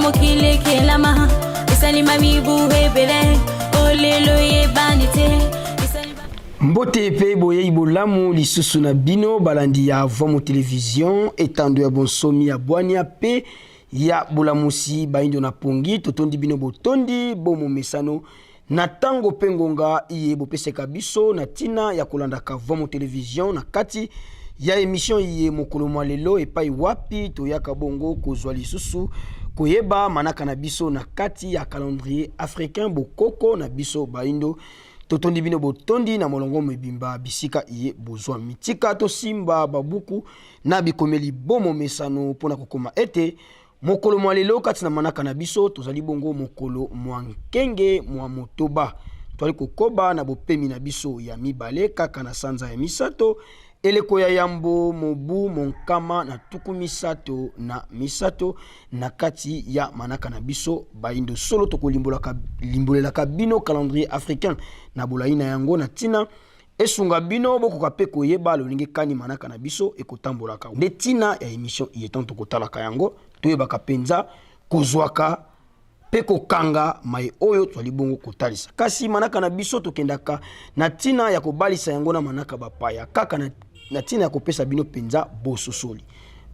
mokili ekelama esalima mibu ebele olelo eyebani te. Mbote pe boyei bolamu lisusu na bino balandi ya Vomo Television, etando ya bonsomi ya bwania pe ya bolamusi baindo na pongi. Totondi bino botondi bo momesano na tango pe ngonga iye bopeseka biso na tina ya kolandaka Vomo Television na kati ya emission iye mokolo mwa lelo, epai wapi toyaka bongo kozwa lisusu koyeba manaka na biso na kati ya calendrier africain, bokoko na biso baindo. Totondi bino botondi na molongo mobimba bisika iye bozwami. Tika tosimba babuku na bikomeli bo momesano mpo na kokoma ete mokolo mwa lelo kati na manaka na biso tozali bongo mokolo mwa nkenge mwa motoba. Twali kokoba na bopemi na biso ya mibale kaka na sanza ya misato eleko ya yambo mobu monkama na tuku misato na misato na kati ya manaka na biso baindo. Solo tokolimbolaka limbolelaka bino calendrier africain na bolai na yango na ntina esunga bino bokoka mpe koyeba lolenge kani manaka na biso ekotambolaka. Nde ntina ya emission iye, ntango tokotalaka yango toyebaka mpenza kozwaka mpe kokanga maye oyo tozali bongo kotalisa. Kasi manaka na biso tokendaka na ntina ya kobalisa yango na manaka bapaya kaka na ntina ya kopesa bino mpenza bososoli.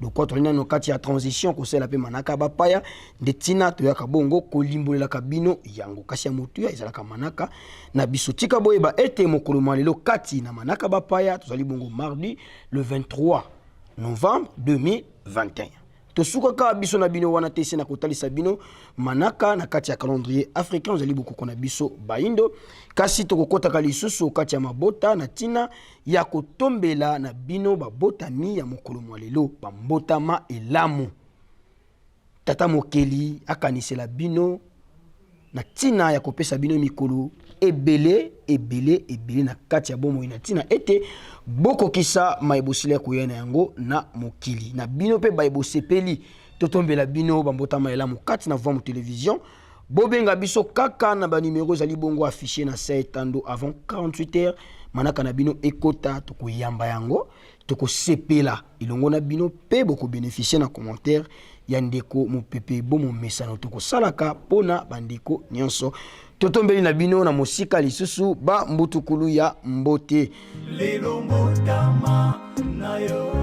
Lokwa tozali nano kati ya transition kosalela mpe manaka bapaya, nde ntina toyaka bongo kolimbolelaka bino yango. Kasi ya motuya ezalaka manaka na biso. Tika boyeba ete mokolo mwa lelo kati na manaka bapaya tozali bongo mardi le 23 novembre 2021. Tosukaka biso na bino wana te, se na kotalisa bino manaka na kati ya calendrier africain ozali bokoko na biso baindo. Kasi tokokotaka lisusu kati ya mabota na ntina ya kotombela na bino babotami ya mokolo mwa lelo bambotama elamu. Tata mokeli akanisela bino na ntina ya kopesa bino mikolo ebele ebele ebele na kati ya bomoi, na ntina ete bokokisa maye bosili ya koya na yango na mokili na bino mpe baye bosepeli. Totombela bino bambotama elamu kati na Vuamu Television. Bobenga biso kaka na ba numero ezali bongo affiché na se etando avant 48 heures. Manaka na bino ekota, tokoyamba yango, tokosepela elongo na bino mpe bokobeneficie na commentaire ya ndeko mopepe bomomesano tokosalaka mpona bandeko nyonso. Totombeli na bino na mosika lisusu ba mbutukulu ya mbote. Lelo mbotama na yo,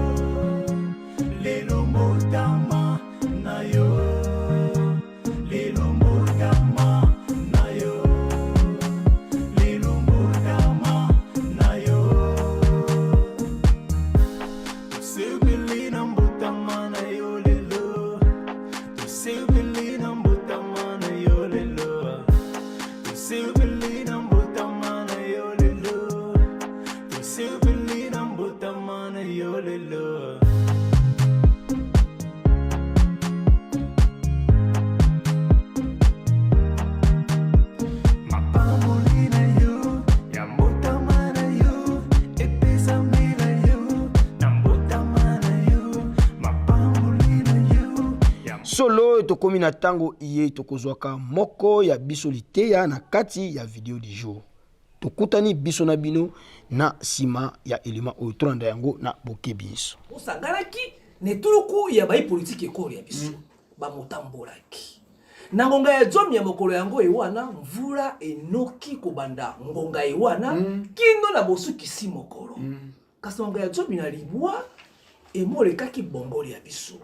lelo mbotama na yo, lelo mbotama na yo, lelo mbotama na yo. Tosepeli na mbotama na yo lelo, tosepeli na mbotama na yo lelo, tosepeli na mbotama na yo lelo, tosepeli na mbotama na yo lelo. Mapamboli na yo ya mbotama na yo epesamela yo na mbotama na yo, mapamboli na yo ya Solo tokomi na tango iye tokozwaka moko ya biso liteya na kati ya video du jour. Tokutani biso na bino na sima ya elima oyo, tolanda yango na bokebi inso. Osanganaki na etuluku ya bayi politiki ekolo ya biso bamotambolaki na ngonga ya zomi ya mokolo yango ewana mvula enoki kobanda ngonga ewana kino na bosukisi mokolo. Kasi na ngonga ya 19 emolekaki bongoli ya biso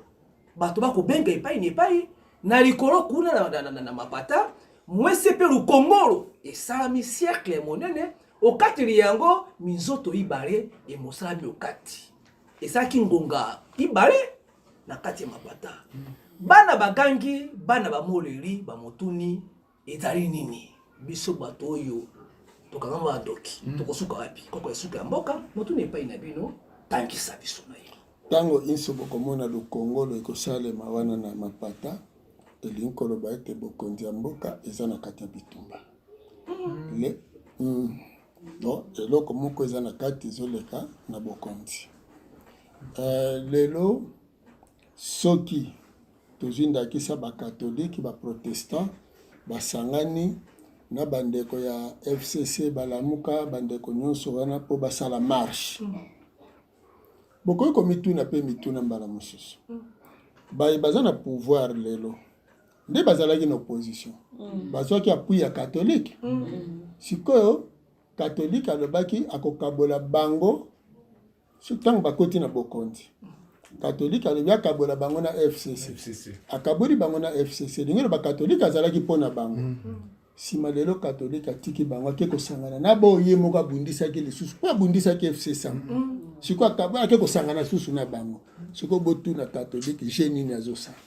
bato bakobenga epai na epai na likolo kuna na, na, na, na, na mapata mwese mpe lukongolo esalami cercle ya monene okateli yango minzoto ibale emosalami okati esalaki ngonga ibale na kati ya mapata. Bana bagangi, bana bamoleli, bamotuni ezali nini? Biso bato oyo tokangama bandoki, tokosuka wapi? Koko ya suka ya mboka motuni epai na bino, tangisa biso na ye. Ntango inso bokomona lokongolo ekosalema wana na mapata, elingi koloba ete bokonzi ya mboka eza na kati ya bitumba. Le, bon, eloko moko eza na kati ezoleka na bokonzi. Lelo soki tozwi ndakisa ba catholique, ba protestant basangani na bandeko ya FCC, balamuka, bandeko nyonso wana mpo basala marche. Bokoki komituna mpe mituna mbala mosusu. Baye baza na pouvoir lelo. Nde bazalaki na opposition. Bazwaki appui ya catholique. Sikoyo catholique alobaki akokabola bango ntango bakoti na bokonzi. Catholique alobi akabola bango na FCC. FCC. Akaboli bango na FCC. Elingi loba catholique azalaki mpo na bango. Sima lelo catholique atiki bango ake kosangana na bo ye moko abundisaki lisusu mpo abundisaki FCC. Sikoyo akaboli ake kosangana susu na bango. Sikoyo botuna catholique je nini azosala.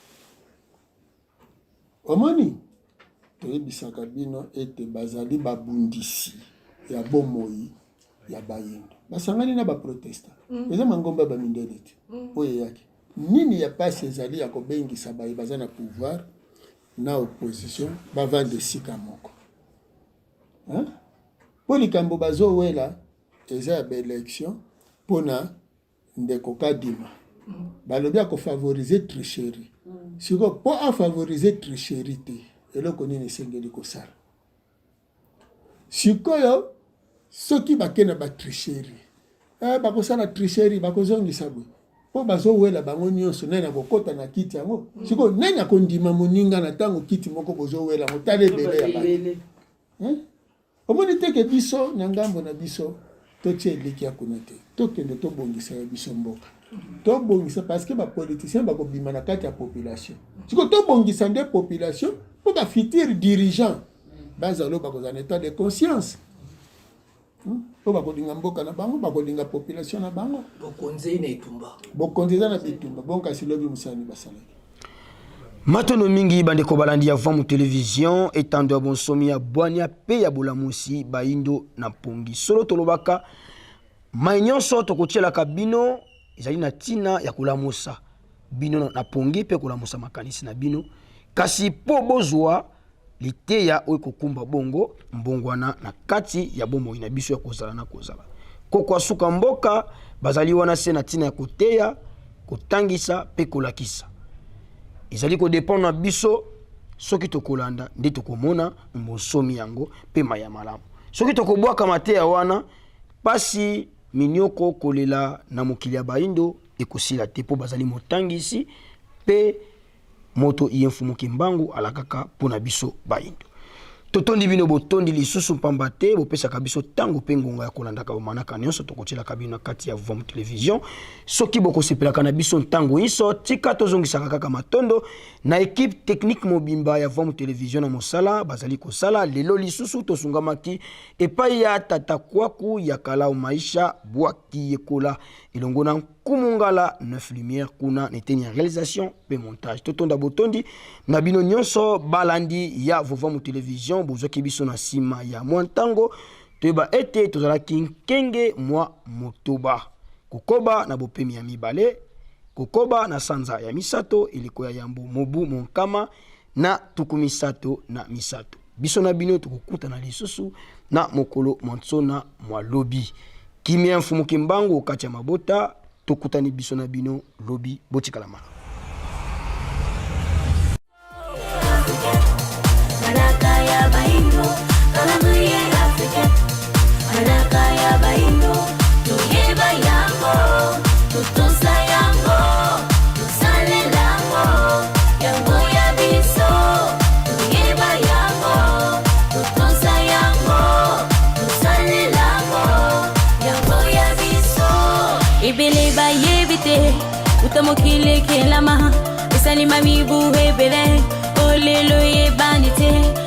Omoni, toyebisaka bino ete bazali babundisi ya bomoi ya bayindo. Basangani na baprotesta. Eza mangomba ya bamindele te oyo eyaki. Nini ya pasi ezali ya kobengisa baye baza na pouvoir na opposition bavanda esika moko? Mpo likambo bazowela eza ya baelection mpona ndeko Kadima. Balobi akofavorize tricherie. Sikoyo mpo afavorize tricherie te, eloko nini esengeli kosala? Sikoyo soki bake na batricherie, bakosala tricherie, bakozongisa boye mpo bazowela bango nyonso nani akokota na kiti yango. Sikoyo nani akondima moninga na ntango kiti moko bozowela yango? Tala ebele ya bato. Omoni te ke biso na ngambo na biso totia elikya kuna te. Tokende tobongisa ya biso mboka. Tobongisa parce que ba politiciens bakobima na kati ya population. Sikoyo tobongisa nde population mpo ba futurs dirigeants bazala oyo bakozala na état de conscience. Mpo bakolinga mboka na bango, bakolinga population na bango. Bokonzi na etumba. Bokonzi eza na bitumba. Bon kasi lobi mosala nini basalaki? Matono mingi bandeko balandi ya Vamu Television, etando ya bonsomi ya bwania pe ya bolamusi bayindo na mpongi. Solo tolobaka mai nyonso tokotielaka bino ezali na ntina ya kolamusa bino na pongi pe kolamusa makanisi na bino, kasi po bozwa liteya oyo ekokumba bongo mbongwana na kati ya bomoi na biso ya kozala na kozala. Koko asuka mboka bazali wana se na ntina ya koteya, kotangisa pe kolakisa. Ezali kodependre na biso soki tokolanda nde tokomona bonsomi yango pe maya malamu. Soki tokobwaka mateya wana, pasi, minyoko, kolela na mokili ya baindo ekosila te, po bazali motangisi pe moto iye Mfumu Kimbangu alakaka mpo na biso baindo. Totondi bino botondi lisusu mpamba te bopesaka biso ntango mpe ngonga ya kolandaka bamanaka nyonso tokotielaka bino na kati ya Vom Television. Soki bokosepelaka na biso ntango inso, tika tozongisaka kaka matondo na ekipe technique mobimba ya Vom Television na mosala bazali kosala. Lelo lisusu tosungamaki epai ya Tata Kwaku ya Kalau Maisha Bwaki Yekola elongo na Nkumu Ngala 9 Lumière kuna na eteni ya réalisation pe montage. Totonda botondi na bino nyonso balandi ya Vovamu Television, bozwaki biso na nsima ya mwa ntango. Toyeba ete tozalaki nkenge mwa motoba kokoba na bopemi ya mibale kokoba na sanza ya misato eleko ya yambo mobu monkama na tuku misato na misato. Biso na bino tokokutana lisusu na mokolo mwa nsona mwa lobi. Kimia ya Mfumu Kimbangu kati ya mabota, tokutani biso na bino lobi, botikala malamu. Manaka ya baindo, calendrier africain. Manaka ya baindo, toyeba yango, totosa yango, tosalela yango, yango ya biso, toyeba yango, totosa yango, tosalela yango, yango ya biso. Ebele bayebi te, uta mokili ekelama, esalima mibu ebele, olelo eyebani te.